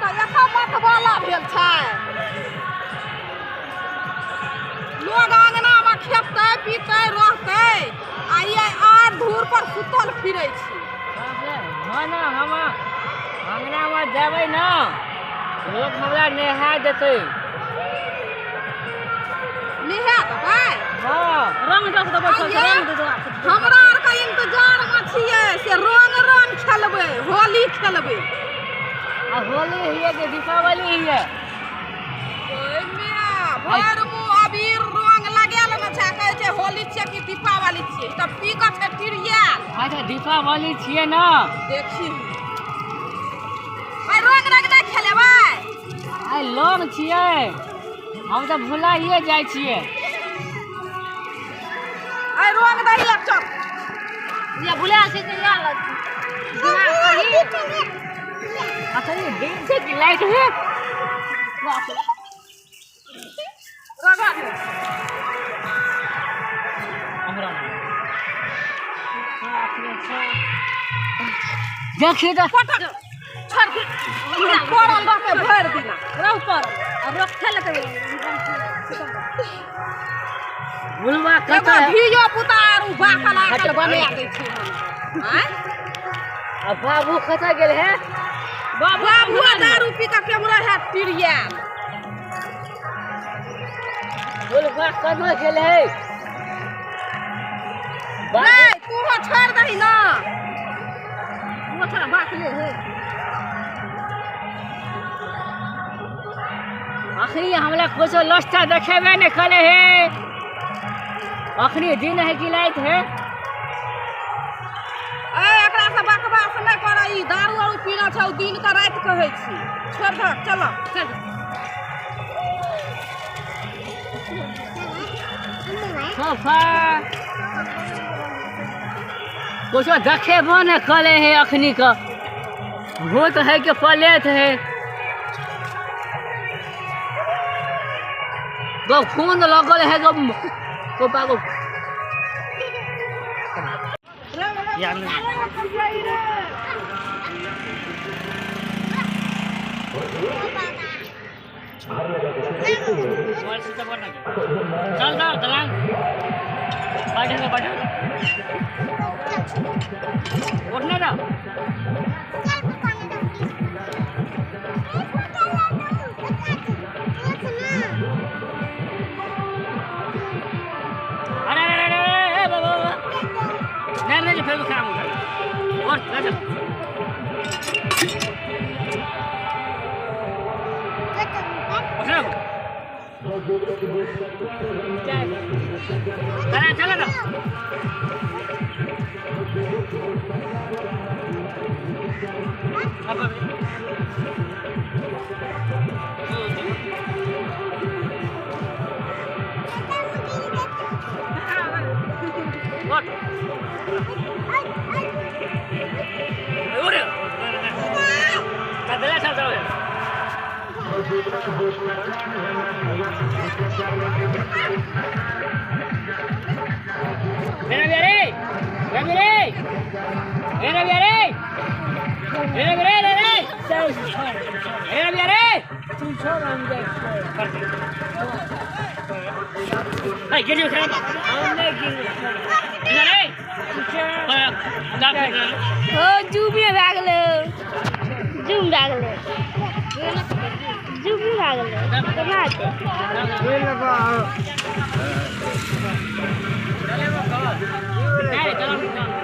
के एतऽ मतवाला भेल छै। लोग अंगना में खेतै पीतै रहतै आ ई आर धूर पर सुतल फिरै छै। हाँ ना, हम अंगना में जेबै ना लोग हमरा नहा देतै। नहा देबै? हाँ। रंग दस देबै, रंग दे। हमरा आर के इंतजार में छियै से रंग रंग खेलबै, होली खेलबै। आ होली हिये के दीपावली हिये? भरि मुँह अबीर रंग लगेल ने छै, कहै छै होली छियै कि दीपावली छियै, तऽ पी कऽ छै टिरियाल। अच्छा दीपावली छियै ना। देखी आइ रंग रंग नहि खेलेबै? आइ लोग छियै, हम तऽ भुलाइए जाइ छियै। आइ रंग दही लग चल। या भुला छै तऽ या दिमाग कही। अच्छा ये दिन छै कि लाइट है? देखिए तऽ पड़ल रहतै भरि दिना। रह पर आ रख खेलकै। भुलवा एगो कतऽ है? धियो पुता आर उ बाकल आकल बना दै छै। आँय आ बाबू कतऽ गेल है? बाबू दारू पी कऽ केमरा है टिरियाल। भुलवा कतऽ गेल है? नहीं तू हो छोड़ दही ना, वो थोड़ा बाकले है। अखनी हमरा कुछो लस्टा देखेबे नहीं करे है। अखनी दिन है कि लाइट है? ए एकरा से बकवास नहि कर, ई दारू आरू पीना छै, दिन के राति कहै छी। छोड़ दह, चलो चल। सोफा कुछो देखेबो नहीं करे है। अखनी का भूत है कि पलेट है? गो खून लगल है गो को पागो। चल दो दलांग बैठेंगे बैठेंगे उठने दो। अरे अरे अरे अरे बाबा बाबा नहीं नहीं फिर खराब हो जाएगा। और चल उठने दो। चला चला दो। अब उठ उठ चल चल चल। मेरा प्यारे मेरा मेरा प्यारे मेरा मेरा रे मेरा प्यारे तू छोड़ हम जाए। ए गिर जाओ हम नहीं गिर। रे ओ जूम में भाग ले, जूम भाग ले, जूम में भाग ले। केना हेतै? चलो।